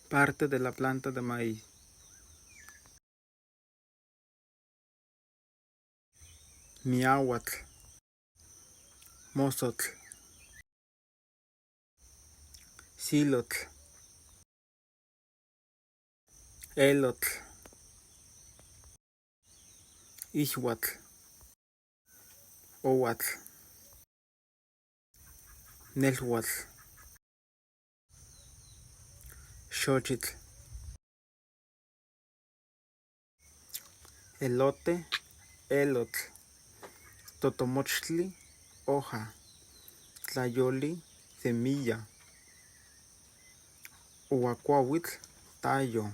Parte de la planta de maíz. Miahuatl, mosotl, xilotl, elotl, ixhuatl, ohuatl, nelhuatl, xochitl. Elote, elotl, totomochtli, hoja, tlayoli, semilla, ohuacuahuitl, tallo.